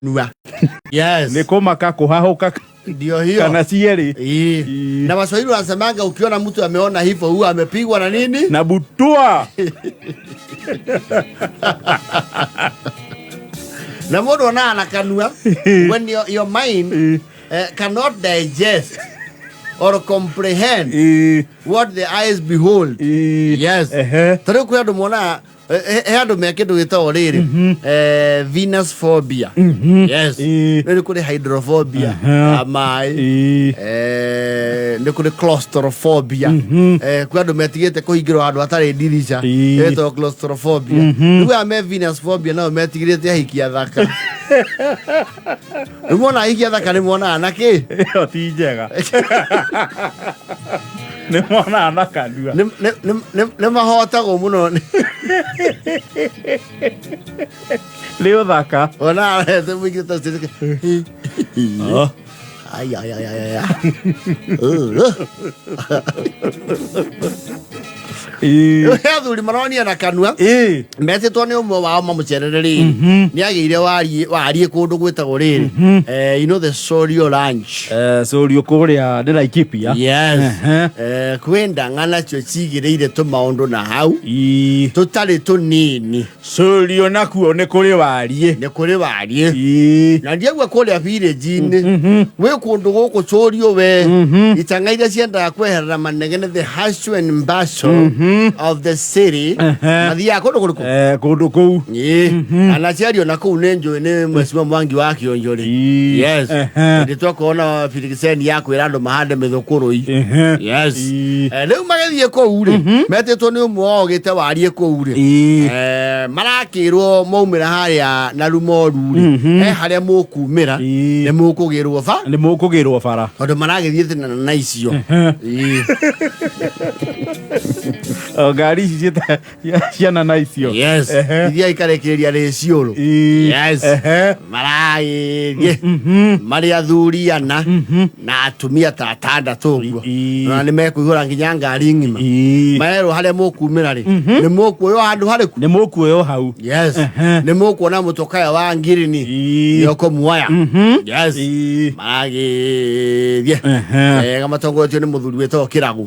Nua. Yes. Nĩ kũmaka kũhahũka. Ndio hiyo. Kana cierĩ. Ii. Na Waswahili wanasemanga ukiona mtu ameona hivyo huwa amepigwa na nini? Na butua. Na mũndũ onaga na kanua when your mind cannot digest or comprehend what the eyes behold. Yes. Ta rĩu kwĩ andũ monaga he andũ me kĩndũ gĩtagwo rĩrĩ venus phobia. Yes. Nĩ kũrĩ hydrophobia ya maĩ. Nĩ kũrĩ claustrophobia. Kwĩ andũ metigĩte kũhingĩrwo handũ hatarĩ ndirica, ĩtagwo claustrophobia. Rĩu aya me venus phobia nao metigĩrĩte ahiki athaka. Rĩu mona ahiki athaka nĩ monaga na kĩ? Ĩyo ti njega, nĩ monaga na kanua. Nĩ mahotagwo mũno. Nĩ ũthaka. Ona mũingĩ ta ai ai ai ai ai. Athuri maronia na kanua. Metĩtwo nĩ ũmwe wao mamũcerere rĩrĩ nĩ agĩire wariĩ wariĩ kũndũ gwĩtagwo rĩrĩ you know the Sorio Ranch. Cũrio kũrĩa nĩ Laikipia. Yes. Kwĩ ndang'a nacio cigĩrĩire tũmaũndũ na hau tũtarĩ tũnini. Cũrio nakuo nĩ kũrĩ wariĩ. Nĩ kũrĩ wariĩ. Na ndiaigua kũrĩa village-inĩ gwĩ kũndũ gũkũ cũrio we itang'a iria ciendaga kweherera manegene, the hustle and bustle of the city, mathiaga kũndũ kũrĩkũ? Kũndũ kũu. Ĩĩ, anaciario na kũu nĩ njũĩ nĩ Mheshimiwa Mwangi wa Kĩonjorĩ. Yes. Hĩndĩ twakorwo birigiceni ya kwĩra andũ mahande mĩthũkũrũi. Yes. Rĩu magĩthiĩ kũu rĩ, metĩtwo nĩ ũmwe wao gĩte wariĩ kũu rĩ. Marakĩrwo maumĩra harĩa na rumoru rĩ, he harĩa mũkumĩra nĩ mũkũgĩrwo ba. Nĩ mũkũgĩrwo bara. Tondũ maragĩthiĩ tena na icio. Ĩĩ. O, ngari ici ciana na icio. Yes. Iria ikarekereria rĩciũrũ. Yes. Maragĩthiĩ marĩ athuri ana na atumia ta atandatũ ũguo. Na nĩ mekũihũra nginya ngari ng'ima. Maerwo harĩa mũkumĩra rĩ, nĩ mũkuoywo handũ harĩkũ? Nĩ mũkuoywo hau. Yes. Nĩ mũkuona mũtũkaya wa ngirini nĩ ũkũmuoya. Yes. Maragĩthiĩ wega matongoretio nĩ mũthuri wĩtagwo Kĩragu.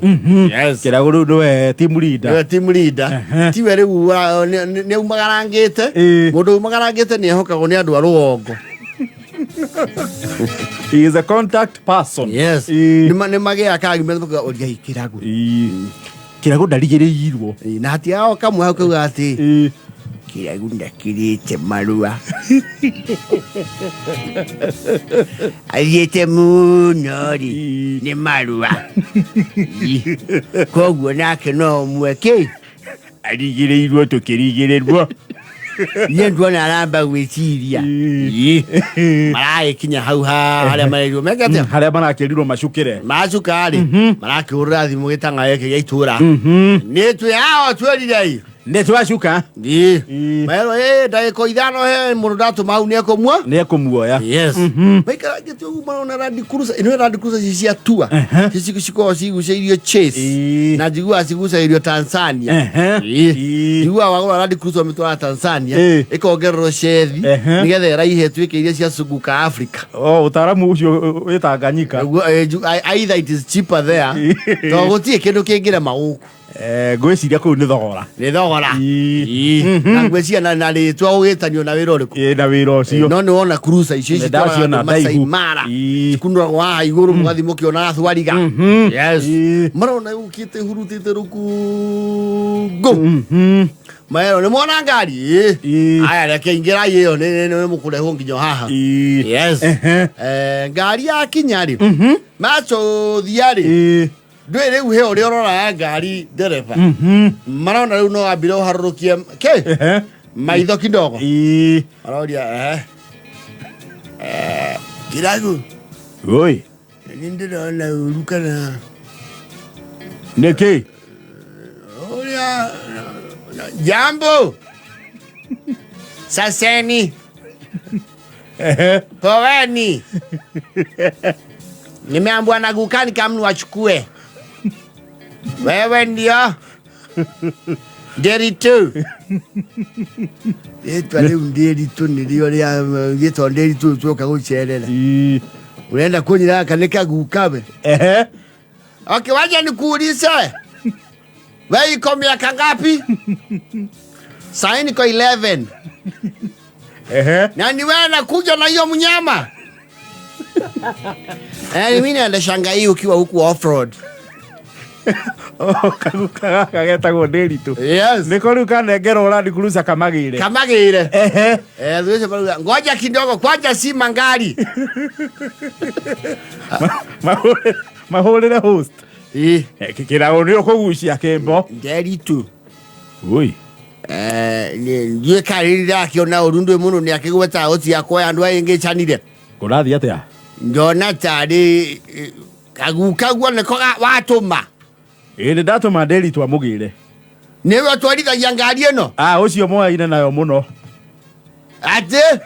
Yes. Kĩragu rĩu nĩwe team leader. Nĩwe team leader. Tiwe rĩu nĩ aumagarangĩte. Mũndũ umagarangĩte nĩ ehokagwo nĩ andũ a rũgongo. He is a contact person. Yes. Nĩ magĩaga kagi mekuga ũriai Kĩragu. Kĩragu ndarigĩrĩirwo. Ĩĩ, na hatiao kamwe hau kauga atĩ Kĩragu ndakĩrĩte marũa, athiĩte mũno rĩ nĩ marũa. Ĩĩ. Koguo nake no ũmwe kĩ Arigĩrĩirwo tũkĩrigĩrĩrwo. Niĩ nduona aramba gwĩciria. Ĩĩ. Maragĩkinya hau harĩa marerirwo meke atĩa? Harĩa marakĩrirwo macukĩre. Macuka rĩ, marakĩhũrĩra thimũ gĩtang'a gĩkĩ gĩa itũra nĩ twĩ ao twĩrirei. Nĩ twacuka. Ĩĩ. Maerwo ĩ ndagĩka 5 he mũndũ ndatũma hau nĩ ekũmua. Nĩ ekũmuoya. Yes. Maikarangĩte ũguo marona Land Cruiser ĩno, Land Cruiser ici cia tua ici cikoragwo cigucĩirio chase. Na njiguaga cigucagĩrio Tanzania. Njiguaga wagũra Land Cruiser ũmĩtwara Tanzania, ĩkongererwo cethi nĩgetha ĩraihe ĩtuĩke iria cia Suguka Africa. O ũtaaramu ũcio wĩ Tanganyika. Ũguo, either it is cheaper there tondũ gũtirĩ kĩndũ kĩngĩrema gũkũ. Ngwĩciria kũu nĩ thogora. Nĩ thogora. Ĩĩ. Na ngwĩciria na rĩtwa ũgĩtanio na wĩra ũrĩkũ. Ĩĩ, na wĩra ũcio. No nĩ wona cruiser icio ici Nĩ ndaciona itwaraga andũ Masai ndaihu. Mara, Ĩĩ. cikunũragwo haha igũrũ mũgathiĩ mũkĩonaga thwariga. Yes. Marona yũkĩte hurutĩte rũkũngũ. Maero nĩ mona ngari. Ĩĩ. Aya, reke ingĩrai ĩyo, nĩ mũkũrehwo nginya haha. Yes. Ngari yakinya rĩ, macũthia rĩ, ndũĩ rĩu he ũrĩa ũroraga ngari ndereba marona rĩu no ambire ũharũrũkie kĩ maitho kidogo. Aroria Kiragu. Oi. Nĩ ndĩrona ũru kana Nĩkĩ? Ũrĩa jambo saseni. Poweni. Nimeambiwa na gukani kama wachukue. Wewe ndio. Nderitu. Rĩtwa rĩu Nderitu nĩrĩo rĩa gĩtwa Nderitu tuoka gũcerera. Unaenda kunyira gaka nĩ kagukawe. Ehe. Okay, wacha nikuulize. Wewe iko miaka ngapi? Sasa niko 11. Ehe. Na ni wewe nakuja na hiyo mnyama? Eh, mimi naenda hii ukiwa huku off road. Oh, kaguka gaka getagwo Nderitu. Yes. Nĩko rĩu kanengerwo Land Cruiser kamagĩre. Kamagire. Ehe. Eh, thuisha baruga. Ngoja kidogo kwanza si mangari. Mahũrĩre mahũrĩre host. Eh, Kĩrago nĩ ũkũgucia kĩmbo. Nderitu. Ui. Eh, ndiũĩ kana rĩrĩ ndĩrakĩona ũru ndwĩ mũndũ nĩ akĩgwetaga gũtiga kuoya andũ aingĩ chanire. Kũrathiĩ atĩa? Ndona tarĩ kaguka guo nĩko watũma. Ĩ nĩ ndatũma Nderitu amũgĩre. Nĩwe ũtwarithagia ngari ĩno? Ah, ũcio moyaine nayo mũno. Atĩ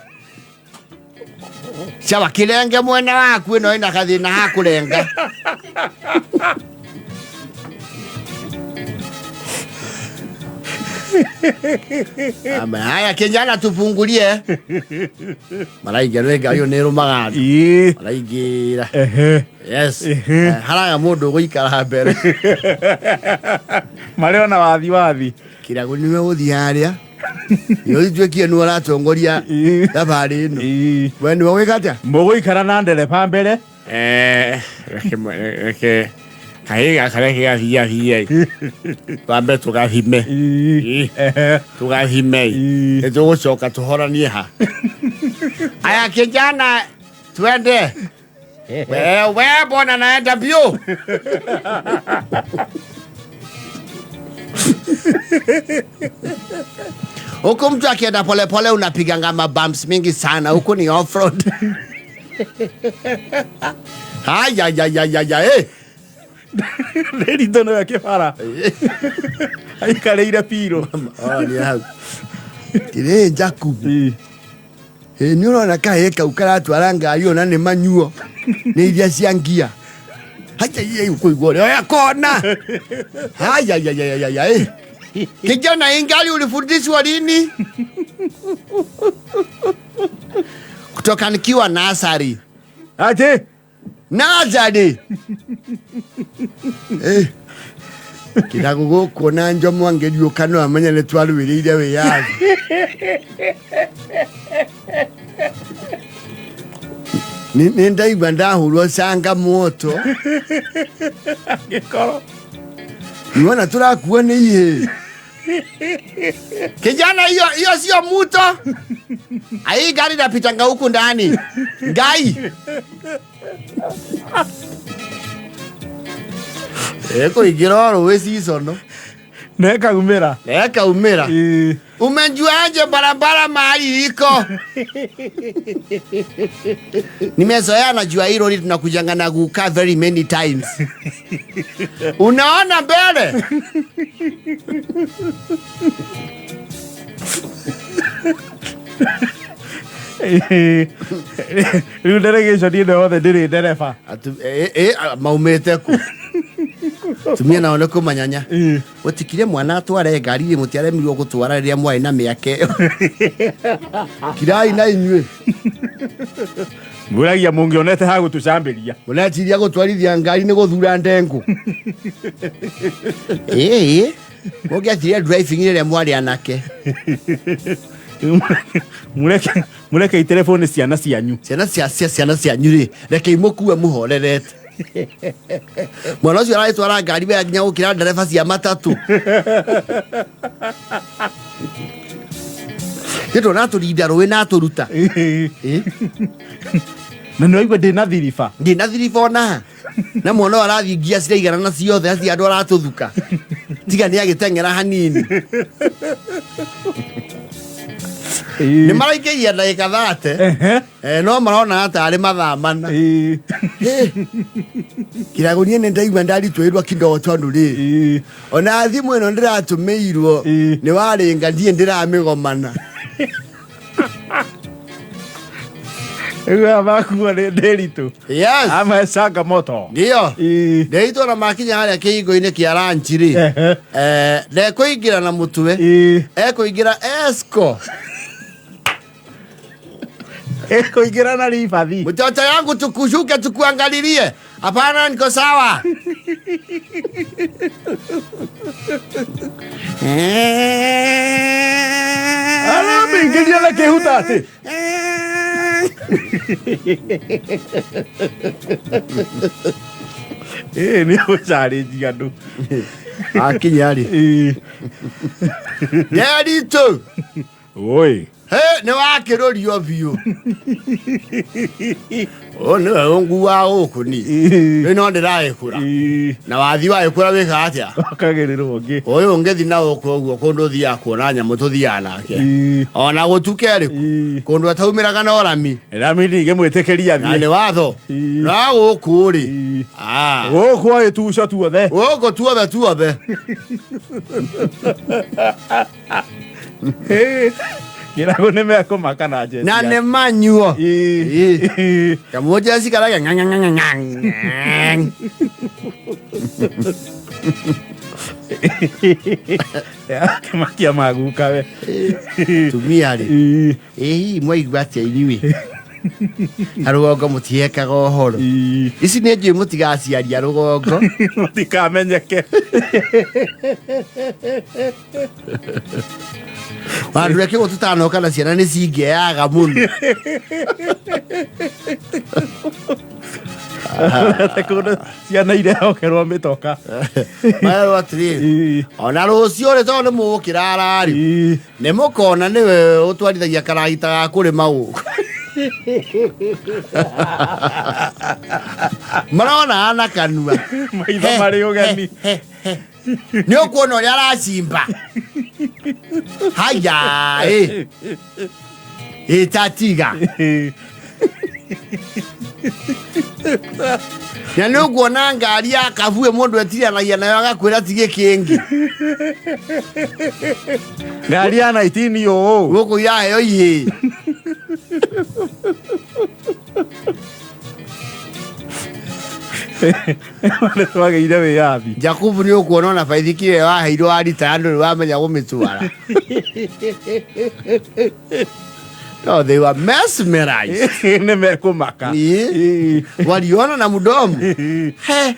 cawa kĩrenge mwena waku ĩno ĩna gathĩna ha kũrenga. Ama, haya kijana tufungulie. Maraingĩra ngari ĩyo nĩ ĩrũmaga andũ. Ĩ. Maraingĩra. Ehe. Yes. Ehe. Haraga mũndũ ũgũikara mbere. Marĩ ona wathi wathi. Kĩrago nĩwe ũthiĩ harĩa. Nĩ ũtuĩkie nĩwe ũratongoria Ĩ. thabarĩ ĩno. Ĩ. We nĩwe wĩka atĩa? Mũgũikara na ndereba mbere. Eh, reke reke kahĩ gaka reke gathiathie twambe tũgathime. Ĩ. Ehe. Tũgathime. Ĩ. Nĩ tũgũcoka tũhoranie ha. Aya kijana twende. Wewe mbona naenda mbio? Huku mtu akienda polepole unapiganga mabumps mingi sana. Huku ni off road. Haya ya ya ya ya eh. Nderitu nĩwe kĩbara. Aikarĩire pirũ. Oh, ni hau. Tirĩ Jacob. Ĩ. Ĩ nĩ ũrona kahĩĩ kau karatwara ngari ona nĩ manyuo nĩ iria cia ngia. Haya yeye kũigua ũrĩa oya kona. Haya ya ya ya ya eh. Kijana, hii ngari ulifundishwa lini? Kutoka nikiwa nasari. Atĩ. Nazari. Eh. Kĩrago gũkũ na njomo angĩriũka no amenye nĩ twarũĩrĩire wĩyathi. Nĩ ndaigua ndahũrwo canga moto. Gĩkoro. Niwona tũrakuo nĩ ihĩ. Kijana, hiyo hiyo sio muto. Hii gari inapitanga huku ndani. Ngai. Ĩkũingĩra o rũĩ cicono. Na ĩkaumĩra. Na ĩkaumĩra. Ĩ. Umejuaje barabara mahali iko? Nimezoea, najua hii lori tunakujanga na kukaa very many times. Unaona mbele? Rĩu delegation ĩno yothe ndĩrĩ ndereba. Maumĩte kũ? Tumia nao nĩ kũmanyanya. Ĩ. Gũtikire mwana atware ngari rĩ mũtiaremirwo gũtwara rĩrĩa mwarĩ na mĩaka ĩyo. Kirai na inyuĩ. Mũragia mũngĩonete ha gũtũcambĩria. Mũreciria gũtwarithia ngari nĩ gũthura ndengũ. Ĩĩ. Mũngĩathiire driving rĩrĩa mwarĩ anake. Mũreke mũreke iterefone nĩ ciana cianyu. Ciana cia cia ciana cianyu rĩ, reke imũkue mũhorerete. Mwana ũcio aragĩtwara ngari wega nginya gũkĩra ndereba cia matatũ. Nĩ natũrinda rũĩ na atũruta. Ĩ? Na nĩ waigua ndĩ na thiriba. Ndĩ na thiriba ona. Na mwana ũyũ arathiĩ ngia ciraiganana ciothe acio andũ aratũthuka. Tiga nĩ agĩteng'era hanini. Nĩ maraingĩria ndagĩka 30. Ehe. Eh, no marona tarĩ mathaa mana. Ĩ. Kĩrago niĩ nĩ ndaigua ndaritũhĩrwo kidogo tondũ rĩ Ĩ. ona thimũ ĩno ndĩratũmĩirwo Ĩ. nĩ warĩnga ndiĩ ndĩramĩgomana. Rĩu aya makuo nĩ ndĩritũ. Yes. Ama changamoto. Ndio. Ĩĩ. Ndĩritũ ona makinya harĩa kĩhingo-inĩ kĩa ranchi rĩ. Ehe. Eh, ndekũingĩra na mũtwe. Ĩĩ. Ekũingĩra esco. Ĩkũingĩra na ribathi. Mtoto yangu tukushuke tukuangalilie. Hapana, niko sawa. Aramĩingĩria na kĩhuta atĩ. Ĩĩ nĩ gũcarĩnji andũ. Akinya rĩ. Ĩĩ. Nderitu. Oi. He, nĩ wakĩrũrio biũ. Ũyũ nĩwe ũnguaga gũkũ ni. Ĩĩ. Rĩu no ndĩragĩkũra. Ĩĩ. Na wathi wagĩkũra wĩkaga atĩa? Wakagĩrĩrwo ũngĩ. Ũyũ ũngĩthi na gũkũ ũguo kũndũ ũthiaga kuona nyamũ tũthiaga nake. Ĩĩ. Ona gũtuke rĩ, Ĩĩ. kũndũ ataumĩraga na ũrami. Rami ndingĩmwĩtĩkĩria Na nĩ athiĩ. watho. Ĩĩ. Na gũkũ rĩ. Ĩĩ. Ah. Gũkũ agĩtuco tuothe. Gũkũ tuothe tuothe. Ngĩragwo nĩ mekũmaka na njeci. Na nĩ manyuo. Ĩĩ. Ĩĩ. Kamũ jeci karagia ng'ang'ang'ang'ang. Akĩmakia maguka we. Tumia rĩ. Ĩĩ. Ĩ hihi mwaigua atĩa inyuĩ? Arũgongo mũtiekaga ũhoro. Ĩĩ. Ici nĩ njũĩ mũtigaciaria rũgongo. Mũtikamenyeke. Vandũ reke gũ tũtanoka na ciana nĩ cingĩaga mũno. Te kũndũ ciana irehokerwo mĩtoka. Marerwo atĩrĩrĩ. Ĩĩ. Ona rũciũ rĩ tondũ nĩ mũgũkĩra ararĩ. Ĩĩ. Nĩ mũkona nĩwe ũtwarithagia karagita ga kũrĩma gũkũ. Marona na kanua. Maitho marĩ ũgeni. Nĩ ũkuona ũrĩa aracimba. Haya ĩ. Ĩtatiga. Ĩĩ. Na nĩ ũkuona ngari ya kabue mũndũ etiranagia nayo agakwĩra tige kĩngĩ. Ngari ya 19 ũũ. Gũkũ iraheo ihĩĩ. Nĩ twagĩire wĩyathi. Jakubu nĩ ũkuona ona baithikiri ĩrĩa waheirwo waritaya ndũrĩ wamenya gũmĩtwara. No, they were mesmerized. Nĩ mekũmaka. Ĩĩ. Ĩĩ. Waliona na mdomo. He.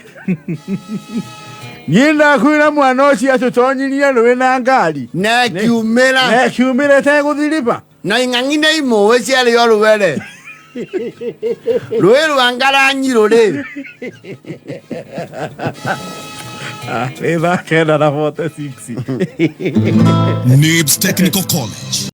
Niĩ ndakwĩra mwana ũcio atũtonyirie rũĩ na ngari. Na kiumĩra. Na kiumĩra ĩtegũthiriba. Na ing'ang'i nĩ imũĩ ciarĩ o rũere. Rũĩ rwa Ngaranyirũ rĩ. Nĩ thaa 9 na 46. Nibs Technical College.